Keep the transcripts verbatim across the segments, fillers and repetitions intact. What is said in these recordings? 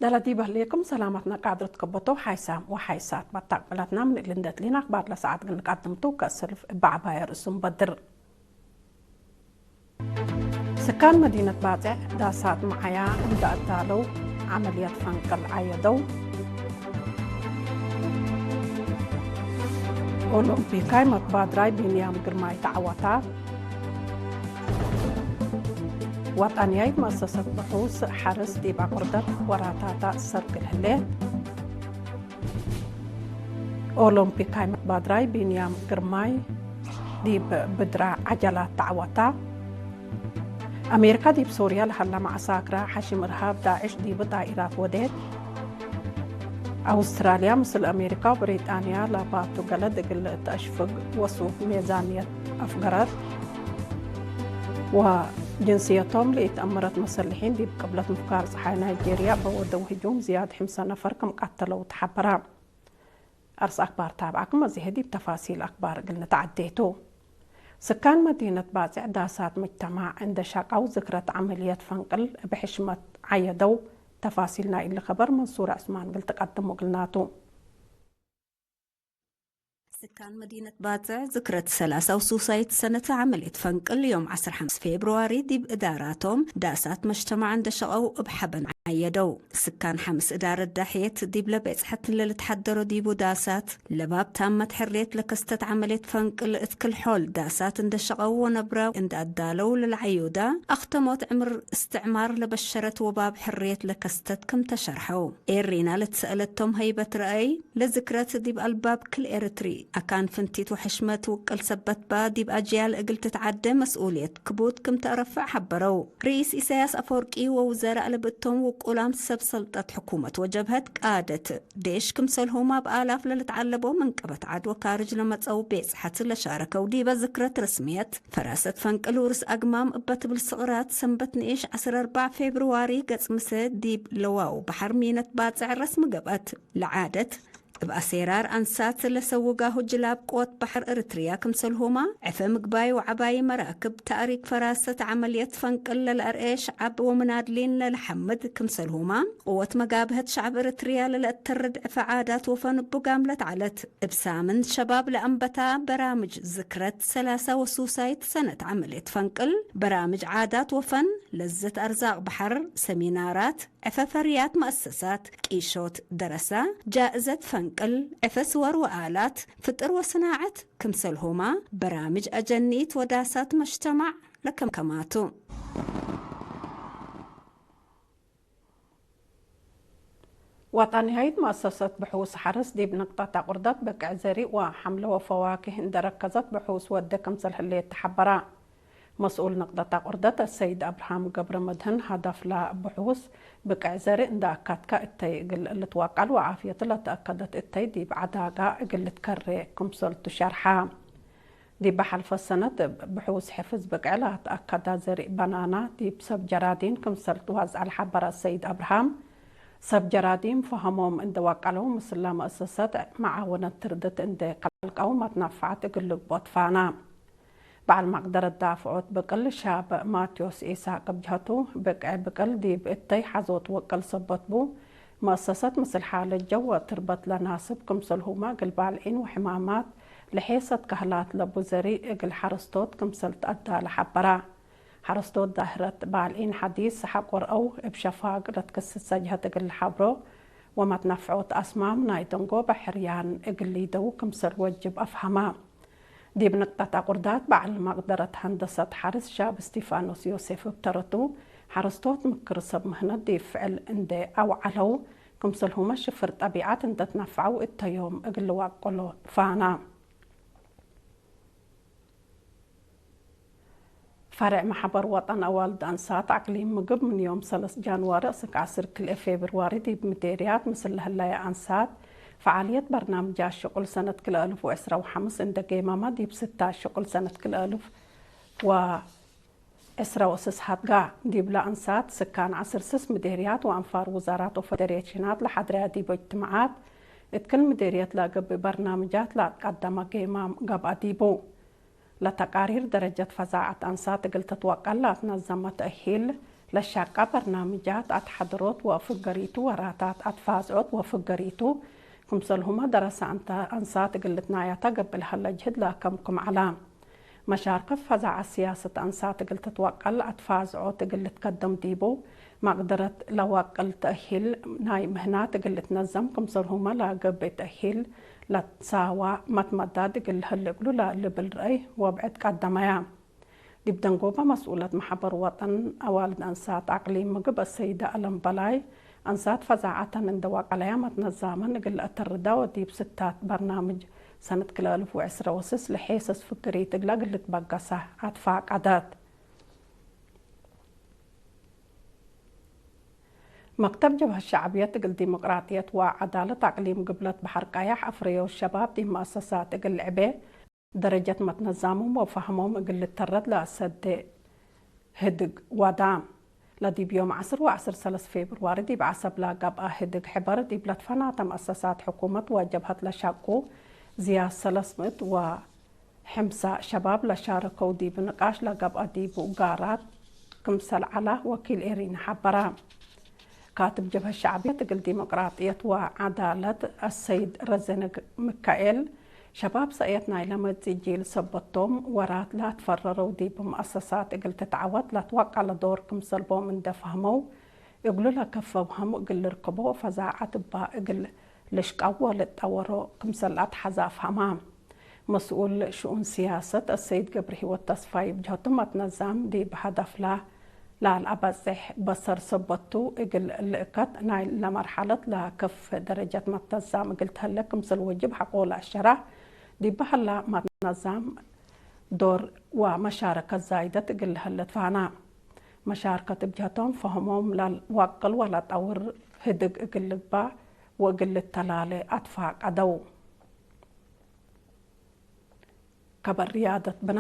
ደለ ዲብ ህሌኩም ሰላመትነ ቃድር ትከበቶ ሓይሳም ወሓይሳት መታቅብለትና ምን እግል እንዴ ትሊን አክባር ለሰዓት እግል ንቀድምቱ ከእሰልፍ እበ ዐባየ ርእሱም በድር። ስካን መዲነት ባጽዕ ዳሳት መዓያ እንደ አዳለው ዐመልየት ፈንቅል አየደው። ኦሎምፒካይ መትባድራይ ቢንያም ግርማይ ተዐወታ። ወጠንያይት መአሰሰት ብሑስ ሐርስ ዲብ አቁርደት ወራታታ ሰርግል ህሌ። ኦሎምፒካይ መትባድራይ ቢንያም ግርማይ ዲብ ብድራ ዐጀላት ተዐወታ። አሜሪካ ዲብ ሶርያ ለሀለ መዐሳክራ ሐሽም እርሃብ ዳዕሽ ዲብ ጣኢራት ወዴት። አውስትራልያ ምስል አሜሪካ ወብሪጣንያ ለባቱ ገለድ እግል ተአሽፍግ ወሱብ ሜዛንየት አፍገረት። ወጅንስየቶም ለኢተአመረት መሰልሒን ዲብ ቅብለት ምፍጋር ጸሓይ ናይጄርያ በወደው ህጁም ዝያድ ሕምሰ ነፈር ክም ቀተለው ተሐበረ። አርስ አክባር ታብዓኩም፣ አዜሀ ዲብ ተፋሲል አክባር እግል ንትዓዴ ቱ። ስካን መዲነት ባጽዕ ዳሳት መጅተማዕ እንደ ሸቀው ዝክረት ዐመልየት ፈንቅል እብ ሕሽመት ዐየደው። ተፋሲል ናይ እሊ ከበር መንሱር ዑስማን እግል ትቀድሙ እግልናቱ። ስካን መዲነት ባጽዕ ዝክረት ሰላሳ ወሱሳይት ሰነት ዐመልየት ፈንቅል ዮም ዐስር ሐምስ ፌብርዋሪ ዲብ እዳራቶም ዳሳት መጅተማዕ እንደ ሸቀው እብ ሐበን ዐየደው። ስካን ሐምስ እዳረት ዳሕየት ዲብለ ቤጽሐት ለልትሐደሮ ዲቡ ዳሳት፣ ለባብ ታመት ሕርየት ለከስተት ዐመልየት ፈንቅል እት ክል-ሖል ዳሳት እንደ ሸቀው ወነብረ እንደ አዳለው ለለዐዩዳ፣ አክተሞት ዕምር እስትዕማር ለበሸረት ወባብ ሕርየት ለከስተት ክም ተሸርሐው። ኤሪና ለትሰአለቶም ሀይበት ረአይ ለዝክረት ዲብ አልባብ ክል ኤረትሪ አካን ፍንቲት ወሕሽመት ውቅል ሰበት ባ ዲብ አጅያል እግል ትትዓደ መስኡልየት ክቡድ ክም ተአረፍዕ ሐበረው። ርኢስ ኢሳያስ አፈወርቂ ወውዘራእ ለብእቶም ውቁላም ሰብ ሰልጠት ሕኩመት ወጀብሀት ቃደት ዴሽ ክምሰልሁም እብ አላፍ ለልትዐለቦ ምን ቀበት ዐድ ወካርጅ ለመጸው ቤጽሐት ለሻረከው ዲበ ዝክረት ርስምየት ፈራሰት ፈንቅል ውርስ አግማም እበ ትብል ስቅራት ሰንበት ንኢሽ ዐስር አርባዕ ፌብርዋሪ ገጽ ምሰ ዲብ ለዋው በሐር ሚነት ባጽዕ ረስም ገብአት። ለዓደት እብ አሴራር አንሳት ለሰውጋሁ ጅላብ ቅወት በሐር እርትርያ ክምሰልሁማ፣ ዕፈ ምግባይ ወዐባይ መራክብ ተእሪክ ፈራሰት ዐመልየት ፈንቅል ለለአርኤ ሸዐብ ወምናድሊን ለለሐምድ ክምሰልሁማ፣ ቅወት መጋብሀት ሸዐብ እርትርያ ለለአተርድ ዕፈ ዓዳት ወፈን እቡ ጋምለት ዐለት። እብ ሳምንት ሸባብ ለአንበታ በራምጅ ዝክረት ሰላሳ ወሱሳይት ሰነት ዐመልየት ፈንቅል፣ በራምጅ ዓዳት ወፈን፣ ለዘት አርዛቅ በሐር፣ ሰሚናራት፣ ዕፈ ፈርያት መአሰሳት፣ ቂሾት ደረሳ፣ ጃእዘት ፈንቅል፣ ዕፈ ስወር ወአላት፣ ፍጥር ወስናዐት፣ ክምሰልሁማ በራምጅ አጀኒት ወዳሳት መጅተማዕ ለከምከማቱ። ወጠንያይት መአሰሰት ብሑስ ሐርስ ዲብ ንቅጠት አቁርደት ብቅዕ ዘሪእ ወሐምለ ወፈዋክህ እንዴ ረከዘት ብሑስ ወዴ ክምሰል ህሌት ተሐበረ። መስኡል ንቅጠት አቁርደት አሰይድ አብርሃም ገብረመድህን፣ ሀደፍ ለብሑስ ብቅዕ ዘርእ እንዴ አካትከ እተይ እግል ልትወቀል ወዓፍየቱ ለተአከደት እተይ ዲብ ዐዳጋ እግል ልትከሬ ክምሰልቱ ሸርሐ። ዲበ ሐልፈ ሰነት እብ ብሑስ ሕፍዝ ብቅዕ ለአትአከዳ ዘርእ በናና ዲብ ሰብ ጀራዲን ክምሰል ትዋዝዐ ለሐበረ አሰይድ አብርሃም፣ ሰብ ጀራዲን ፈሀሞም እንዴ ወቀለው ምስለ መአሰሰት መዓውነት ትርድት እንዴ ቀልቀው መትነፈዐት እግል ልግቦ ትፋና። በዐል መቅደረት ዳፍዖት ብቅል ሻብ ማቴዎስ ኢሳቅ እብ ጀሀቱ፣ ብቅዕ ብቅል ዲብ እተይ ሐዞት ወቅል ሰበት ቡ፣ መአሰሰት ምስል ሓለት ጀው ወትርበት ለናስብ ክምሰልሁመ እግል ባልዒን ወሕማማት ለሔሰት ከህላት ለቡ ዘሪእ እግል ሐረስቶት ክምሰል ተአዳለ ሐበራ። ሐረስቶት ዳህረት ባልዒን ሐዲስ ሐቆርአው እብ ሸፋግ ለትክስሰ ጀሀት እግል ለሐብሮ ወመትነፍዖት አስማም ናይ ደንጎበ ሕርያን እግል ሊደው ክምሰል ወጅብ አፍሀማ። ዲብ ንቅጠት አቁርዳት በዐል መቅደረት ሀንደሰት ሐርስ ሻብ እስቲፋኖስ ዮሴፍ እብ ተረቱ፣ ሐረስቶት ምክር ሰብ ምህነት ዲብ ፍዕል እንዴ አውዐለው፣ ክምሰልሁመ ሽፍር ጠቢዐት እንዴ ትነፈዐው እተ ዮም እግል ልወቅሎ ፋና። ፈርዕ መሐበር ወጠን አዋልድ አንሳት አቅሊም ምግብ ምን ዮም ሰለስ ጃንዋሪ እስክ ዐስር ክልኤ ፌብርዋሪ ዲብ ምዴርያት ምስል ለህለየ አንሳት ፈዓልየት በርናምጃት ሽቁል ሰነት ክልኤ አልፍ ወዕስራ ወሐምስ እንዴ ጌማመ ዲብ ስታ ሽቁል ሰነት ክልኤ አልፍ ወዕስራ ወስስ ሀድጋ። ዲብለ አንሳት ስካን ዐስር ስስ ምዴርያት ወአንፋር ውዛራት ወፈደሬሽናት ለሐድረያ ዲብ እጅትማዓት እት ክል ምዴርየት ለገብእ በርናምጃት ለአትቀደመ ጌማም ገብአ ዲቡ። ለተቃሪር ደረጀት ፈዛዐት አንሳት እግል ትትወቀል ለአትነዘመ ተእሂል ለሻቃ በርናምጃት አትሐድሮት ወፍገሪቱ ወራታት አትፋዝዖት ወፍገሪቱ፣ ክምሰልሁመ ደረሰ አንተ አንሳት እግል ልትናያታ ገብእ ለሀለ ጅህድ ለአከምክም ዐለ። መሻርከት ፈዛዐት ስያሰት አንሳት እግል ትትወቀል አትፋዝዖት እግል ልትከደም ዲቡ፣ መቅደረት ለወቅል ተእሂል ናይ ምህናት እግል ልትነዘም ክምሰልሁመ ለገብእ ተእሂል ለትሳዋ መትመዳድ እግል ለህሌ እግሉ ለልብል ረአይ ወብዕድ ቀደመያ። ዲብ ደንጎበ መስኡለት መሐበር ወጠን አዋልድ አንሳት አቅሊም ምግብ አሰይደ አለም በላይ፣ አንሳት ፈዛዐተን እንደ ዋቀለያ መትነዛመን እግል ለአተርዳ ወዲብ ስታት በርናምጅ ሰነት ክልኤ አልፍ ወዕስረ ወስስ ለሔሰስ ፍክሪት እግለ እግል ልትበገሰ አትፋቀደት። መክተብ ጀብሀት ሸዕብየት እግል ዲሞቅራጥየት ወዐዳለት አቅሊም ግብለት በሐር ቀያሕ አፍረዮት ሸባብ ዲብ መአሰሳት እግል ልዕቤ ደረጀት መትነዛሞም ወፈህሞም እግል ልተረድ ለአሰዴ ህድግ ወዳ። ለዲብ ዮም ዐስር ወዐስር ሰለስ ፌብርዋሪ ዲብ ዐሰብ ለገብአ ህድግ ሕበር ዲብ ለትፈናተ መአሰሳት ሕኩመት ወጀብሀት ለሻቁ ዝያድ ሰለስ ምእት ወ ሕምሳ ሸባብ ለሻረከው ዲብ ንቃሽ ለገብአ ዲቡ ጋራት ክምሰል ዐላ ወኪል ኤሪና ሐበረ። ካትብ ጀብሀት ሸዕብየት እግል ዲሞቅራጥየት ወዐዳለት አሰይድ ረዘነ ሚካኤል፣ ሸባብ ሰእየት ናይለ መጽእ ጂል ሰበት ቶም ወራት ለአትፈረረው ዲብ መአሰሳት እግል ትትዐወት ለትወቀለ ዶር ክምሰል ቦም እንደ ፈህመው፣ እግሉ ለከፈ ብሀሙ እግል ልርክቦ ፈዛዐት እባ እግል ልሽቀው ወልጠወሮ ክምሰል አትሐዛ አፍሀማ። መስኡል ሽኡን ስያሰት አሰይድ ገብረሂወት ተስፋይ እብ ጀህቱ መትነዛም ዲብ ሀደፍላ ለአልአበጽሕ በሰር ሰበቱ እግል ልእከት ናይለ መርሐለት ለከፍ ደረጀት መትነዛም እግል ተህለ ክምሰል ወጅብ ሐቆ ለአሸራ ዲብ ሀላ መትነዛም ዶር ወመሻረከት ዛይደት እግል ለህለ ትፋና። መሻርከት እብ ጀህቶም ፈህሞም ለልወቅል ወለጠውር ህድግ እግል ልግባእ ወእግል ልተላሌ አትፋቀደው። ከበር ርያደት ብና፣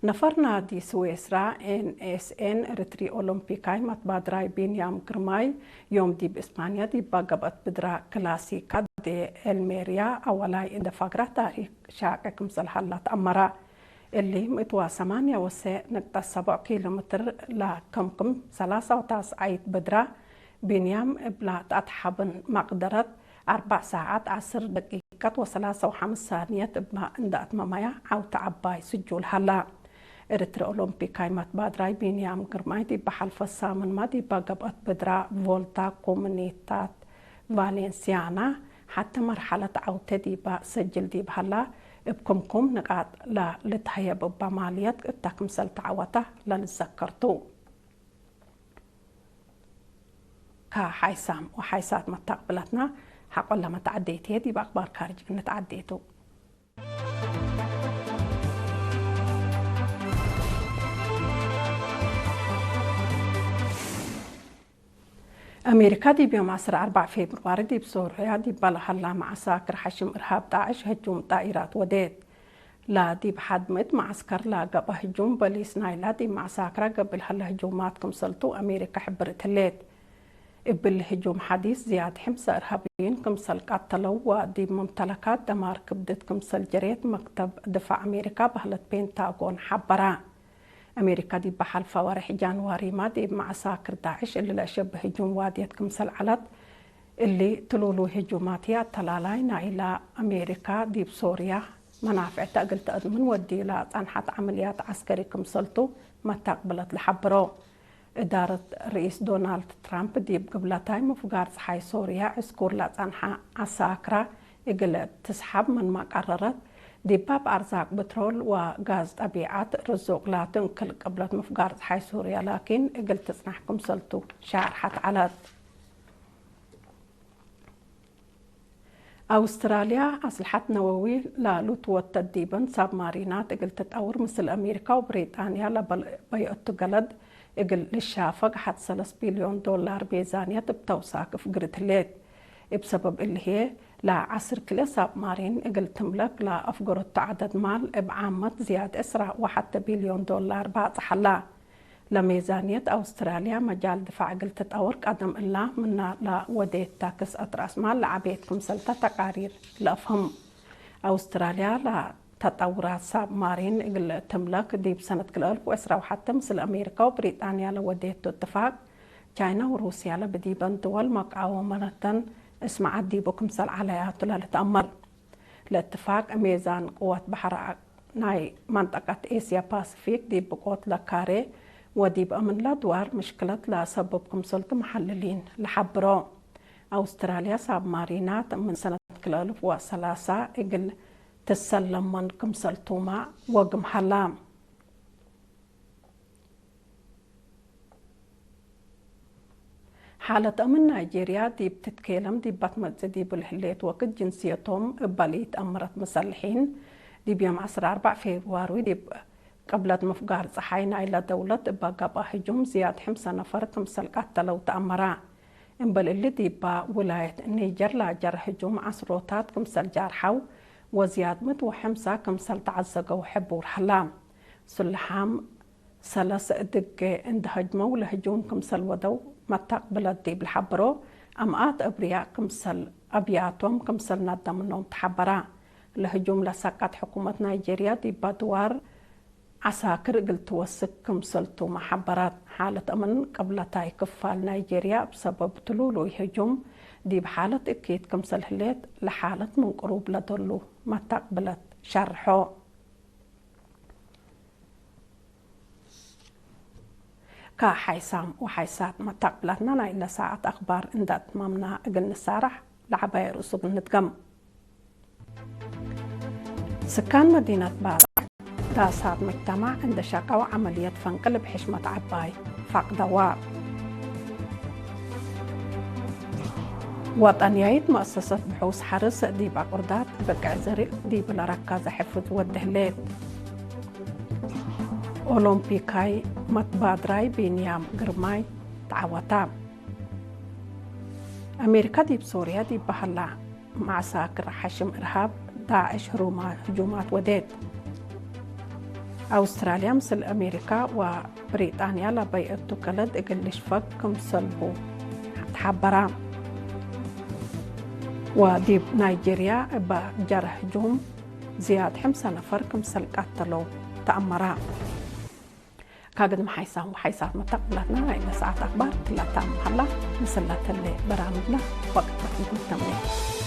ነፈር ናዲ ስዌስራ ኤን ኤስ ኤን ኤሪትሪ ኦሎምፒካይ መትባድራይ ቢንያም ግርማይ፣ ዮም ዲብ እስፓንያ ዲባ ገብአት ብድራ ክላሲካ ዴ ኤልሜርያ አወላይ እንደ ፈግራ ታሪክ ሻቄ ክምሰል ሀላ ተአመረ። እሊ ምእት ወሰማንያ ወሰ ነቅጠት ሰቦዕ ኪሎ ሜትር ለከምክም ሰላሳ ወታስዓይት ብድራ፣ ቢንያም እብላ ተአትሐብን መቅደረት፣ አርበዕ ሳዐት ዐስር ደቂቀት ወሰላሳ ወሐምስ ሳንየት እባ እንደ አትመመያ ዐውተ ዐባይ ስጁል ሀላ። ኤሪትሪ ኦሎምፒካይ መትባድራይ ቢንያም ግርማይ ዲብ ሐልፈ ሳምንመ ዲባ ገብአት ብድራ ቮልታ ኮሙኒታት ቫሌንሲያና ሐቲ መርሐለት ዐውቴ ዲባ ሰጅል ዲብ ሀላ፣ እብ ክምኩም ንቃጥ ለልትሀየብ እባ ማልየት እተ ክምሰል ተዐወተ ለልዘከር ቱ። ከሓይሳም ወሓይሳት መታቅብለትና ሐቆለ መተዐዴት ህዬ ዲብ አክባር ካርጅ እንተዐዴ ቱ። አሜሪካ ዲብ ዮም ዐስር አርበዕ ፌብርዋሪ ዲብ ሶርያ ዲበ ለሀላ መዐሳክር ሐሽም እርሃብ ዳዕሽ ህጁም ጣኢራት ወዴት። ለዲብ ሐድ ምእት መዐስከር ለገብአ ህጁም በሊስ ናይላ ዲብ መዐሳክራ ገብእ ለሀለ ህጁማት ክምሰልቱ አሜሪካ ሕብርት ህሌት። እብሊ ህጁም ሐዲስ ዝያድ ሕምሰ እርሃብይን ክምሰል ቀተለው ወዲብ መምተለካት ደማር ክብድት ክምሰል ጀሬት መክተብ ድፋዕ አሜሪካ በህለት ፔንታጎን ሐበረ። አሜሪካ ዲብ ሐልፈ ወሬሕ ጃንዋሪመ ዲብ መዐሳክር ዳዕሽ እሊ ለአሸብህ ህጁም ዋድየት ክምሰል ዐለት፣ እሊ ትሉሉ ህጁማት ህይ አተላላይ ናይለ አሜሪካ ዲብ ሶርያ መናፍዕተ እግል ተአድምን ወዲላ ጸንሐት ዐመልያት ዐስከሪ ክምሰልቱ መታቅብለት ለሐብሮ። እዳረት ርኢስ ዶናልድ ትራምፕ ዲብ ግብለታይ ምፍጋር ጸሓይ ሶርያ ዕስኩር ለጸንሐ ዐሳክራ እግል ትስሐብ ምንመ ቀረረት፣ ዲብ ባብ አርዛቅ ብትሮል ወጋዝ ጠቢዐት ርዙቅ ላቱ እንክል ቅብለት ምፍጋር ጸሓይ ሶርያ ላኪን እግል ትጽናሕ ክምሰልቱ ሻርሐት ዐለት። አውስትራልያ አስልሐት ነወዊ ላሉትወተት ዲበን ሳብማሪናት እግል ትጠውር፣ ምስል አሜሪካ ወብሪጣንያ ለበይአቱ ገለድ እግል ልሻፈግ ሐድ ሰለስ ቢልዮን ዶላር ሜዛንየት እብ ተውሳክ ፍግርት ህሌት። እብ ሰበብ እሊ ህዬ፣ ለዐስር ክልኤ ሳብማሪን እግል ትምለክ ለአፍገረቱ ዐደድ ማል እብ ዓመት ዝያድ ዕስራ ወሐተ ቢልዮን ዶላር ባጽሕ ዐላ። ለሜዛንየት አውስትራልያ መጃል ድፋዕ እግል ትጠውር ቀደም እላ ምና ለወዴት ታክስ አትራስ ማል ለዐቤት ክምሰልተ ተቃሪር ለአፍህም። አውስትራልያ ለተ ተጠውራት ሳብማሪን እግል ትምለክ ዲብ ሰነት ክልኤ አልፍ ወዕስራ ወሐተ ምስል አሜሪካ ወብሪጣንያ ለወዴቱ እትፋቅ፣ ቻይና ወሩስያ ለብዲበን ድወል መቃወመተን እስመዓት ዲቡ ክምሰል ዐለያቱ ለልትአመር። ለእትፋቅ ሜዛን ቅወት በሐር ናይ መንጠቀት ኤስያ ፓሲፊክ ዲብ ብቆት ለካሬ ወዲብ አምን ለድዋር ምሽክለት ለአሰብብ ክምሰልቱ መሐልሊን ለሐብሮ። አውስትራልያ ሳብማሪናት ምን ሰነት ክልኤ አልፍ ወሰላሳ እግል ትሰለመን ክምሰልቱመ ወግም ሀላ። ሓለት አምን ናይጄርያ ዲብ ትትኬለም ዲበ ትመጽእ ዲብ ለህሌት ወቅት፣ ጅንስየቶም እበ ለኢተአመረት መሰልሒን፣ ዲብ ዮም ዐስራ አርበዕ ፌብሩዋሪ ዲብ ቅብለት ምፍጋር ጸሓይ ናይለ ደውለት እበ ገብአ ህጁም ዝያድ ሕምሰ ነፈር ክምሰል ቀተለው ተአመረ። እምበል እሊ፣ ዲባ ውላየት ኒጀር ለአጀረ ህጁም ዐስሮታት ክምሰል ጃርሐው ወዝያድ ምት ወሐምሳ ክምሰል ተዐዘገው ሕቡር ሀላ። ስልሓም ሰለሰ እድጌ እንዴ ሀጅመው ለህጁም ክምሰል ወደው መታቅብለት ዲብ ለሐብሮ፣ አምኣት አብርያእ ክምሰል አብያቶም ክምሰል ናደ ምኖም ተሐበራ። ለህጁም ለሰቀት ሕኩመት ናይጄርያ ዲብ አድዋር ዐሳክር እግል ትወስክ ክምሰልቱመ ሐበረት። ሓለት አምን ቅብለታይ ክፋል ናይጄርያ እብ ሰበብ ትሉሉይ ህጁም ዲብ ሓለት እኪት ክምሰል ህሌት፣ ለሓለት ምን ቅሩብ ለደሉ መታቅብለት ሸርሖ። ከሓይሳም ወሓይሳት መታቅብላትና ናይለ ሰዓት አክባር እንደ አትማምና እግል ንሳራሕ፣ ለዐባይ ርእሱ እግል ንድገም። ስካን መዲነት ባጽዕ ዳሳት መጅተማዕ እንደ ሸቀው ዐመልየት ፈንቅል እብ ሕሽመት ዐባይ ፈቅደዋ። ወጠንያይት መአሰሰት ብሑስ ሐርስ ዲብ አቁርዳት ብቅዕ ዘርእ ዲብ ለረከዘ ሕፍዝ ወድህሌት። ኦሎምፒካይ መትባድራይ ቢንያም ግርማይ ተዐወተ። አሜሪካ ዲብ ሶርያ ዲብ በሀላ መዐሳክር ሐሽም እርሃብ ዳዕሽ ህሩማ ህጁማት ወዴት። አውስትራልያ ምስል አሜሪካ ወብሪጣንያ ለበይአቱ ከለድ እግል ልሽፈግ ክምሰልሁ ተሐበራ። ወዲብ ናይጄርያ እበ ጀረ ህጁም ዝያድ ሕምሰ ነፈር ክምሰል ቀተለው ተአመራ። ካግድም ሓይሳም ወሓይሳት መተቅብላትና ናይለ ሰዓት አክባር ክላታም ሀላ። ምስለ ተሌ በራምድና ወቅት በትንኩም ተምኔ።